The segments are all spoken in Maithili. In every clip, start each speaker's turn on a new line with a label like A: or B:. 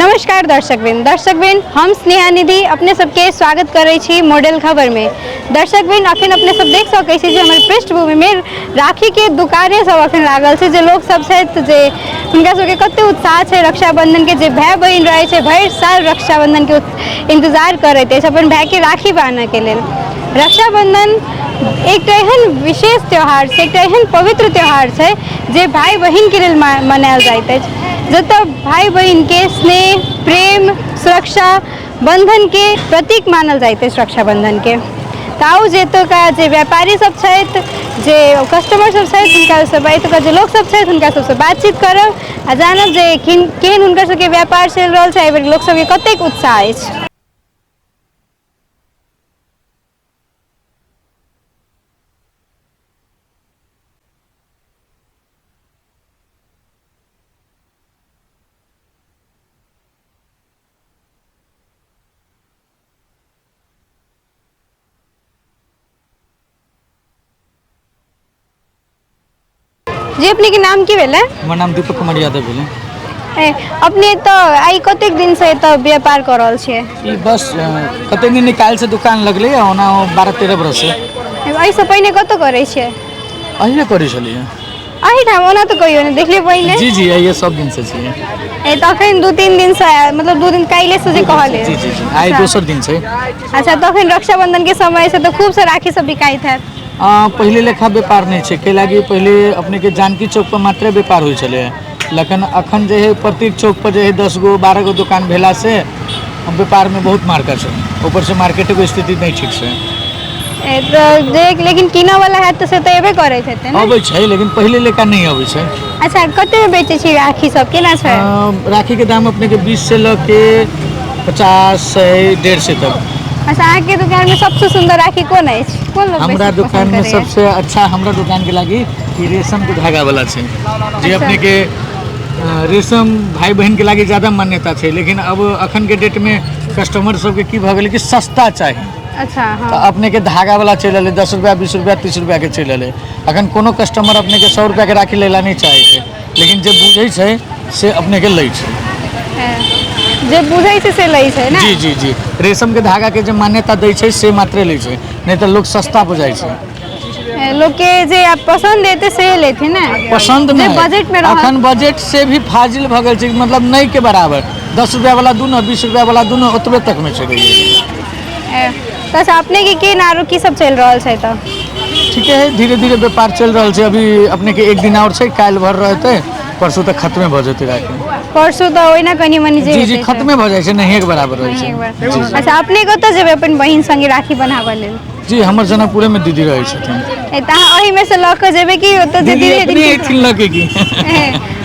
A: नमस्कार दर्शकवृंद। दर्शकवृंद, हम स्नेहा निधि अपने सबके स्वागत करै छी मॉडल खबर में। दर्शकवृंद, अखन अपने सब देख सकै छी जे हमर पृष्ठभूमि में राखी के दुकाने सब अखन लागल छै, जे लोक सब छथि जे हुनका सबके कते उत्साह छै रक्षाबंधन के, जे भाय बहिन रहै छै भरि साल रक्षाबंधन के इंतजार करैत अछि अपन भाय के राखी बान्हऽ के लेल। रक्षाबंधन एकटा एहन विशेष त्यौहार छै, एकटा एहन पवित्र त्यौहार छै जे भाय बहिनके लेल मनायल जाइत अछि, जतऽ भाय बहिनके स्नेह, प्रेम, सुरक्षा बन्धनके प्रतीक मानल जाइत अछि रक्षाबन्धनके। तऽ आउ जे एतुका जे व्यापारी सब छथि, जे कस्टमर सब छथि, हुनका सब एतुका जे लोक सब छथि हुनका सबसँ बातचीत करब आ जानब जे केहन हुनकर सबके व्यापार चलि रहल छै, एहिबेर लोक सबके कतेक उत्साह अछि। जी, अपने के नाम की भेलै?
B: हमर नाम दीपक कुमार यादव भेलै।
A: अपने तऽ आइ कतेक दिनसँ एतऽ व्यापार कऽ रहल छियै?
B: ई बस कतेक दिन काल्हिसँ दुकान लगलै, ओना 12-13 बरस से।
A: एहिसँ पहिने कतऽ करै छियै?
B: अहिए करै छलियै।
A: एहिठाम? ओना तऽ कहियो नहि देखलियै पहिने।
B: जी जी, अहिए सब दिनसँ छियै।
A: ए तऽ अखन 2-3 दिनसँ, मतलब 2 दिन काल्हिसँ जे कहलियै।
B: जी जी जी, आइ दोसर दिन छै।
A: अच्छा, तखन रक्षाबंधनके समयसँ तऽ खूब से राखी सब बिकाइत हैत।
B: पहिले लेखा व्यापार नहि छै, कैलाकि पहिले अपनेके जानकी चौक पर मात्रे व्यापार होइ छलै, लेकिन अखन जे है प्रत्येक चौक पर जे है 10 गो 12 गो दुकान भेला से व्यापारमे बहुत मार्का छै, ऊपरसँ मार्केटके स्थिति नहि ठीक छै।
A: तऽ देख, लेकिन कीनऽ वाला हैत तऽ से तऽ एबे करैत हेतै ने?
B: अबै छै, लेकिन पहिले लेखा नहि अबै छै।
A: अच्छा, कतेमे बेचै छी राखी सब, केना छै?
B: राखीके दाम अपनेके 20 से लऽ के 50, 100, 150 तक।
A: अच्छा, अहाँके दुकानमे सबसँ सुन्दर राखी कोन अछि? कोन लोक
B: हमरा
A: बेसी पसन्द
B: दुकानमे
A: करैए?
B: सबसे अच्छा हमरा दुकानके लागी ई रेशमके धागा वाला छै, जे अपनेके रेशम भाई बहिनके लागी ज्यादा मान्यता छै, लेकिन अब अखनके डेटमे कस्टमर सबके की भऽ गेलै कि सस्ता चाही।
A: अच्छा, हँ।
B: तऽ अपनेके धागा वाला चलि एलै 10 रुपआ, 20 रुपआ, 30 रुपआके चलि एलै। अखन कोनो कस्टमर अपनेके 100 रुपआके राखी लै ला नहि चाहै छै, लेकिन जे बुझै छै से अपनेके लै छै।
A: जे बुझै छै से लै छै ने?
B: जी जी जी, रेशमके धागाके जे मान्यता दै छै से मात्रे लै छै, नहि तऽ लोक सस्ता बुझाइ छै।
A: लोकके जे आब पसन्द एतै से लेथिन ने?
B: पसन्द
A: जे
B: नहि
A: बजटमे रहत।
B: अखन बजट से भी फाजिल भऽ गेल छै, मतलब नहि के बराबर। 10 रुपआ वाला दूनो, 20 रुपआ वाला दूनो ओतबे तक मे छै।
A: तऽ अच्छा, अपनेके केहन आरो की सब चलि रहल छै? तऽ
B: ठीके है, धीरे धीरे व्यापार चलि रहल छै। अभी अपनेके एक दिन आओर छै, काल्हि भर रहतै, परसू तऽ खत्मे भऽ जेतै राखी।
A: परसू तऽ ओहिना कनि मनि जे
B: जी जी
A: हेतै से।
B: खत्मे भऽ जाइ छै, नहिए के बराबर रहै
A: नहिए
B: छै।
A: के बराबर।
B: जी जी।
A: अच्छा, अपने कतऽ जेबै अपन बहिन संगे राखी बनाबऽ लेल?
B: जी, हमर जनकपुरेमे दीदी रहै छथिन।
A: तऽ अहाँ ओहिमे से लऽ कऽ जेबै कि ओतऽ जे
B: दीदी
A: दीदी
B: अपने
A: हेथिन?
B: एथिन लऽ के की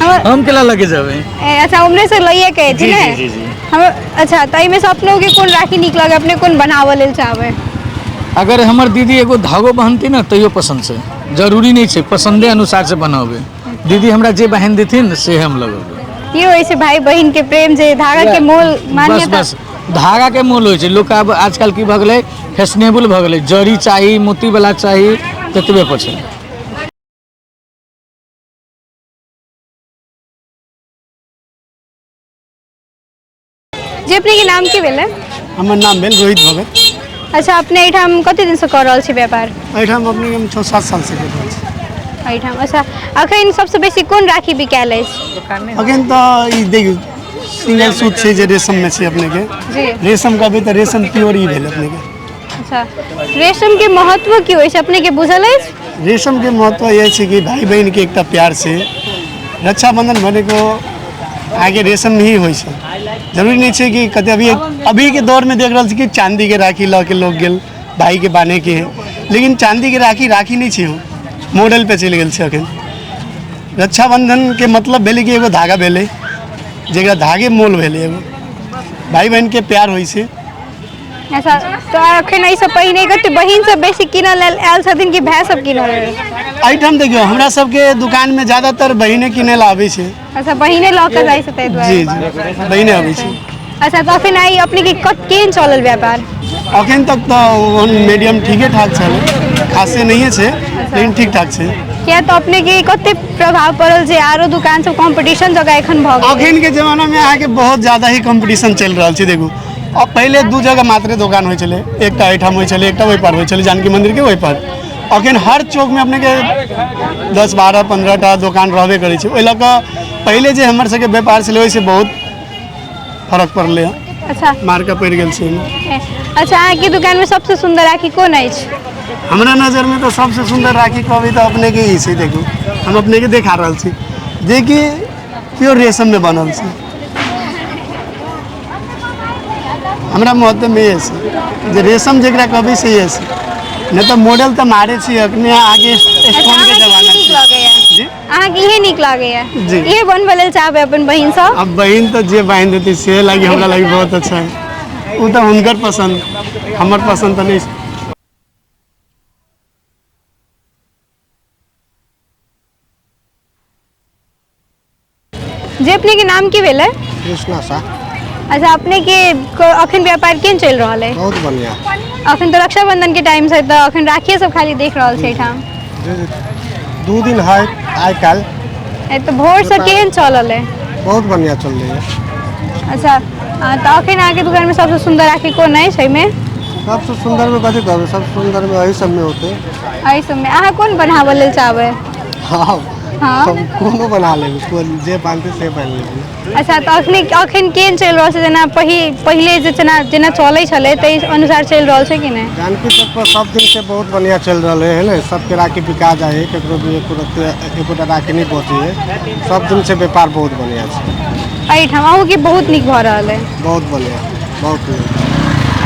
A: हमर
B: हम केला लऽ के जेबै?
A: अच्छा, उम्हरे से लइए के
B: जी
A: एथिन ने?
B: जी जी जी।
A: हमर अच्छा, तऽ एहिमे से अपनोके कोन राखी नीक लगै, अपने कोन बनाबऽ लेल चाहबै?
B: अगर हमर दीदी एगो धागो बहनती ने तैयो पसन्द छै, जरूरी नहि छै पसन्दे अनुसार से बनाबै। दीदी हमरा जे बहन देथिन से हम लगेबै।
A: की होइ छै भाई बहिन के प्रेम जे धागा के मोल
B: बस
A: मान्यता?
B: बस धागा के मोल होइ छै। लोक आब आजकल की भऽ गेलै, फैशनेबल भऽ गेलै, जरी चाही, मोती वाला चाही, ततबे पर छै।
A: जे अपने के नाम की भेलै?
C: हमर नाम भेल रोहित भगत।
A: अच्छा, अपने एहिठाम कते दिनसँ कऽ रहल छी व्यापार?
C: एहिठाम अपने हम 6-7 सालसँ करि रहल छी
A: एहिठाम। अच्छा, अखन सबसँ बेसी कोन राखी बिकायल अछि?
C: अखन तऽ ई देखियौ सिंगल सूत छै जे रेशममे छै अपनेके।
A: जी।
C: रेशम कहबै तऽ रेशम प्योर ई भेल अपनेके।
A: अच्छा, रेशमके महत्व की होइ छै अपनेके बुझल अछि?
C: रेशमके महत्व इएह छै कि भाइ बहिनके एकटा प्यार छै। रक्षाबंधन भनेको अहाँके रेशम ही होइ छै। जरूरी नहि छै कि कते अभी अभीके दौरमे देख रहल छी कि चाँदीके राखी लऽ के लोग गेल भाइके बान्हैके, लेकिन चाँदीके राखी राखी नहि छै, ओ मॉडल पे चलि गेल छै। अखन रक्षाबंधनके मतलब भेलै कि एगो धागा भेलै, जकरा धागे मोल भेलै, एगो भाइ बहिनके प्यार होइ छै।
A: अच्छा, तऽ अखन एहिसँ पहिने कते बहिन सब बेसी कीनऽ लेल आयल छथिन कि भाय सब कीनऽ लेल?
C: एहिठाम देखियौ, हमरा सबके दुकानमे ज्यादातर बहिने किनै लए आबै छै।
A: अच्छा, बहिने लऽ कऽ जाइ छै ताहि दुआरे।
C: जी जी, बहिने आबै छै।
A: अच्छा, तऽ अखन आइ अपने के केहन चलल व्यापार?
C: अखन तक तऽ ओहन मीडियम ठीके ठाक छलै, खासे नहिए छै लेकिन ठीक ठाक छै।
A: किया तऽ अपने के कते प्रभाव पड़ल जे आरो दुकान सब कंपटीशन जगह एखन भऽ गेल?
C: अखन के जमाना में अहाँके बहुत ज्यादा ही कंपटीशन चलि रहल छै। देखू, अब पहिले दू जगह मात्र दोकान होइ छलै, एकटा एहिठाम होइ छलै, एकटा ओहि पर होइ छलै, जानकी मंदिर के ओहि पर। अखन हर चौक में अपने के 10 12 15 टा दोकान रहबे करै छै। ओहि लऽ कऽ पहिले जे हमर सबके व्यापार छलै ओहिसँ बहुत फरक पड़लै हँ।
A: अच्छा।
C: मार्का पड़ि गेल छै एहिमे।
A: अच्छा, अहाँके दुकानमे सबसँ सुन्दर राखी कोन अछि?
C: हमरा नजरमे तऽ सबसँ सुन्दर राखी कहबै तऽ अपनेके ई छै। देखू, हम अपनेके देखा रहल छी जेकि प्योर रेशममे बनल छै। हमरा महत्वमे इएह छै जे रेशम जकरा कहबै से इएह छै, नहि तऽ मॉडल तऽ मारे छी अखने आगे स्टोनके
A: अहाँके
C: जमाना
A: ई नीक
C: छै।
A: लगैया?
C: जी।
A: अहाँके इहे नीक लगैया?
C: जी।
A: इहे बनबै लेल चाहबै अपन बहिनसँ?
C: अब बहिन तऽ जे बान्हि देतै से लागि हमरा लागि बहुत अच्छा है। ओ तऽ हुनकर पसन्द, हमर पसन्द तऽ नहि छै।
A: जे अपने के नाम की भेलै?
D: कृष्णा शाह।
A: अच्छा, अपने के अखन व्यापार केहन चलि रहल है?
D: बहुत बढ़िया।
A: अखन तऽ रक्षाबंधन के टाइम छै, तऽ अखन राखिए सब खाली देख रहल छै एहिठाम।
D: जी जी, 2 दिन है आइ काल्हि।
A: तऽ भोरसँ केहन चलल है?
D: बहुत बढ़िया चल रही है।
A: अच्छा, तऽ अखन अहाँके दुकानमे सबसँ सुन्दर राखी कोन अछि एहिमे?
D: सबसे सुंदर में कथी कहबै, सबसे सुंदर में एही सब में होते।
A: एहि सबमे अहाँ कोन बनाबऽ लेल चाहबै?
D: हाँ।
A: हाँ।
D: हम कोनो बना लेबै, कोन जे बान्हतै से बान्हि लेबै।
A: अच्छा, तऽ अखन अखन केहन चलि रहल छै? जेना पहिले जे जेना जेना चलै छलै ताहि अनुसार चलि रहल छै कि नहि?
D: जानकी चौक पर सब दिन से बहुत बढ़िया चल रहा है ने, सबके राखी बिका जाए है, केकरो भी एकोटा राखी नहीं बचे है। सब दिन से व्यापार बहुत बढ़िया छै।
A: एहिठाम अहूँके बहुत नीक भऽ रहल है?
D: बहुत बढ़िया, बहुत नीक।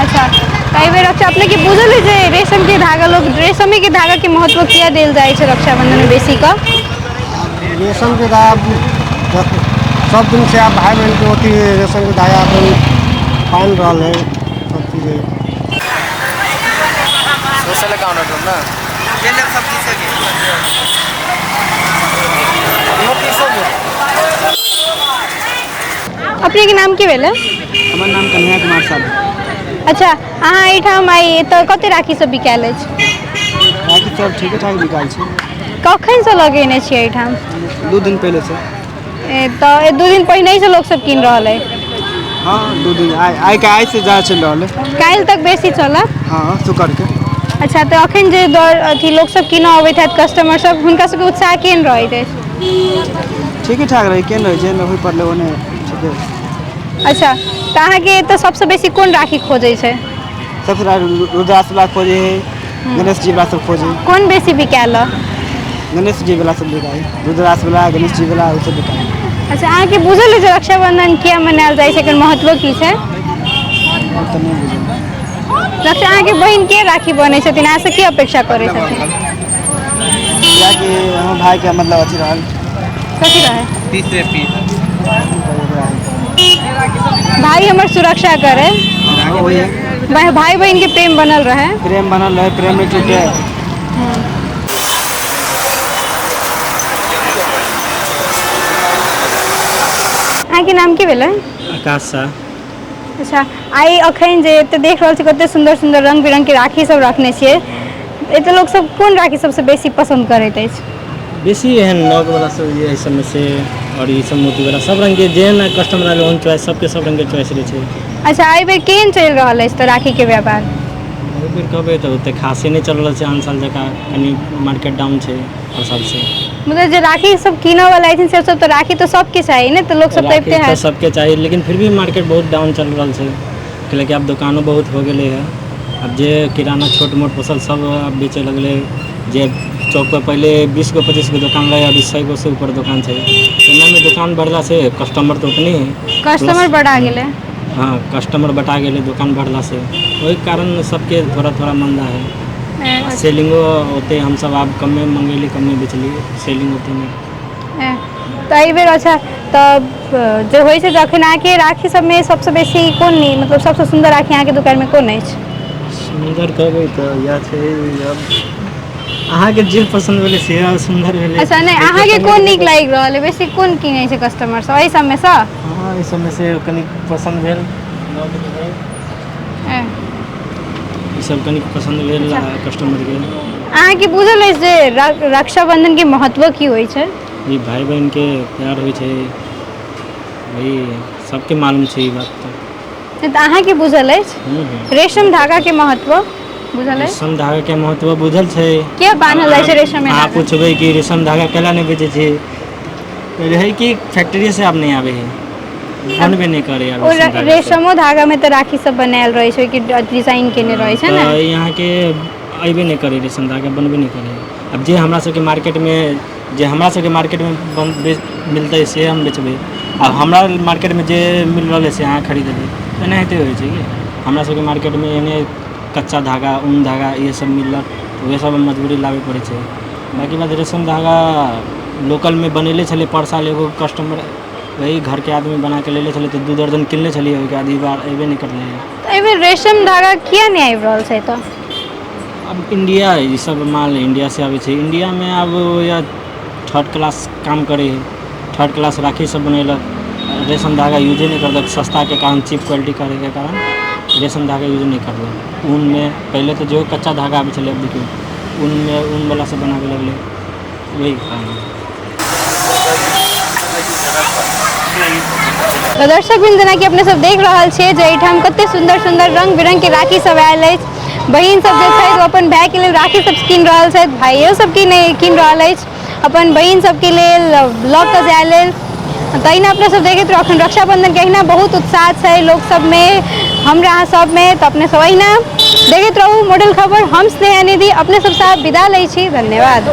A: अच्छा, तऽ एहि बेर रक्षा अपनेके बुझल है जे रेशमके धागा लोक रेशमेके धागाके महत्व किया देल जाइ छै रक्षाबंधनमे बेसी कऽ?
D: रेशम के धागा सब दिन से आप भाई बहन के होती है, रेशम के धागा अपन बांध रहा है सब चीज़ है।
E: सोशल अकाउंट ना।
A: अपनेके नाम की भेलै?
E: हमर नाम कन्हैया कुमार साहु।
A: अच्छा, अहाँ एहिठाम आइ एतऽ कते राखी सब बिकायल अछि?
E: राखी सब ठीके ठाक बिकायल छै।
A: कखनसँ लगेने छियै एहिठाम?
E: 2 दिन पहिले से।
A: तऽ 2 दिन पहिनेसँ लोक सब कीन रहल है?
E: हाँ, 2 दिन आइ आइ के आइ से ज़्यादा चलि रहल है।
A: काल्हि तक बेसी चलत?
E: हाँ, शुक्र के।
A: अच्छा, तऽ अखन जे दर अथी लोक सब कीनऽ अबैत हैत कस्टमर सब, हुनका सबके उत्साह केहन रहैत अछि?
E: ठीके ठाक रहै, केहन रहै छै, ओहि पर ओने ठीके।
A: अच्छा, तऽ अहाँके एतऽ सबसँ बेसी कोन राखी खोजै छै?
E: सबसे रुद्राक्ष वाला खोजे है, गणेश जी वाला सब खोजे।
A: कोन बेसी बिकायल?
E: गणेश जी वाला सब बिकाय, रुद्राक्ष वाला, गणेश जी वाला, ओ सब बिकाय।
A: अच्छा, अहाँके बुझल है जे रक्षाबंधन किया मनायल जाइ छै, एकर महत्व की छै?
E: हम तऽ नहि बुझल।
A: रक्षा अहाँके बहिन के राखी बनै छथिन, अहाँसँ की अपेक्षा करै छथिन?
E: कियाकि हमर भाईके मतलब अथी रहल।
A: कथी रहै?
E: तीसरे पीस
A: भाई हमर सुरक्षा करे,
E: वही है।
A: भाई बहिन के प्रेम बनल रहे।
E: प्रेम बनल रहे, प्रेम नहीं टूटे।
A: अहाँके नाम की भेलै?
F: आकाश शाह।
A: अच्छा, आइ अखन जे एतऽ देख रहल छी कते सुन्दर सुन्दर रंग बिरंग के राखी सब रखने छियै, एतऽ लोक सब कोन राखी सबसँ बेसी पसन्द करैत अछि?
F: बेसी एहन नग वाला सब जे एहि सबमे से, और ई सब मोती वाला सब रंग के जेहन कस्टमर आयल ओहन चॉइस, सबके सब रंग के चॉइस रहै छै।
A: अच्छा, एहि बेर केहन चलि रहल अछि तऽ राखी के व्यापार?
F: एहि बेर कहबै तऽ ओते खासे नहि चलि रहल छै, आन साल जकाँ कनि मार्केट डाउन छै हर साल से।
A: मतलब जे राखी सब कीनऽ वाला छथिन से सब तऽ राखी तऽ सबके चाही ने, तऽ लोक सब तऽ
F: राखी
A: अबिते
F: तऽ
A: हैत।
F: सबके चाही, लेकिन फिर भी मार्केट बहुत डाउन चल रहल छै, कैलाकि आब दोकानो बहुत हो गेलै है। आब जे किराना छोट मोट फसल सब आब बेचऽ लगलै। जे चौक पर पहिले 20 गो 25 गो दोकान रहै, अभी 100 गो से ऊपर दोकान छै। एनामे दोकान बढ़ला से कस्टमर तऽ उतने है।
A: कस्टमर बढ़ा गेलै।
F: हाँ, कस्टमर बटा गेलै दोकान बढ़ला से, ओहि कारण सबके थोड़ा थोड़ा मंदा है। सेलिंगो ओते हमसब आब कमे मंगेली, कमे बेचली, सेलिंग ओते नहि।
A: तऽ एहि बेर अच्छा, तऽ जे होइ छै जखन अहाँके राखी सबमे सबसँ बेसी कोन मतलब सबसँ सुन्दर राखी अहाँके दुकानमे कोन अछि?
F: सुन्दर कहबै तऽ इएह छै, अहाँके जे पसन्द भेलै से सुन्दर भेलै।
A: अच्छा, नहि, अहाँके कोन नीक लागि रहल है? बेसी कोन किनै छै कस्टमर सब एहि सबमे सँ?
F: हाँ, एहि सबमे से कनि पसन्द भेल। सब कनिक पसन्द भेल कस्टमरके।
A: अहाँके बुझल अछि जे रक्षाबंधनके महत्व की होइ छै?
F: ई भाई बहिनके प्यार होइ छै, वही सबके मालूम छै ई बात तऽ।
A: नहि तऽ अहाँके बुझल अछि? रेशम धागाके महत्व बुझल अछि?
F: रेशम धागाके महत्व बुझल छै।
A: किया बान्हल जाइ छै रेशम
F: अहाँ
A: धागा?
F: पुछबै कि रेशम धागा केला नहि बेचै छी, तऽ रहै कि फैक्ट्री से आब नहि आबै है, बनबे नहि करै आब
A: ओ
F: रेशम धागा से।
A: रेशमो धागामे तऽ राखी सब बनायल रहै छै कि डिजाइन केने रहै छै ने।
F: तऽ यहाँके अयबे नहि करै, रेशम धागा बनबे नहि करै। आब जे हमरा सबके मार्केटमे, जे हमरा सबके मार्केटमे बन मिलतै से हम बेचबै। आब हमरा मार्केटमे जे मिल रहल है से अहाँ खरीदबै, एनाहिते होइ छै कि हमरा सबके मार्केटमे एहने कच्चा धागा, ऊन धागा इहे सब मिललक, उएह सब मजबूरी लाबे पड़ै छै। बाँकी बात रेशम धागा लोकलमे बनेले छलै पर साल, एगो कस्टमर वही घरके आदमी बनाके लेले छलै तऽ 2 दर्जन किनले छलियै, ओहिके बाद ई बार अयबे नहि करलै।
A: तऽ एहिबेर रेशम धागा किया नहि आबि रहल छै तऽ?
F: आब इंडिया ई सब माल इंडिया से आबै छै, इंडियामे आब या थर्ड क्लास काम करै है, थर्ड क्लास राखी सब बनेलक, रेशम धागा यूजे नहि करलक। सस्ताके कारण, चीप क्वालिटी करैके कारण रेशम धागा यूज नहि करलक। ऊनमे पहिले तऽ जो कच्चा धागा आबै छलै, आब देखियौ ऊनमे ऊनवला सब बनाबै लगलै, वही कारण।
A: तऽ दर्शक बिन, जेनाकि अपने सब देख रहल छियै जे एहिठाम कते सुन्दर सुन्दर रंग बिरंग के राखी सब आयल अछि। बहिन सब जे छथि ओ अपन भायके लेल राखी सब कीन रहल छथि, भाइयो सब कीन रहल अछि अपन बहिन सबके लेल लऽ कऽ जाय लेल। तहिना अपने सब देखैत रहू, अखन रक्षाबंधनके अहिना बहुत उत्साह छै लोक सबमे, हमरा अहाँ सबमे। तऽ अपने सब अहिना देखैत रहू मॉडल खबर। हम स्नेहा निधि अपने सब साथ विदा लै छी। धन्यवाद।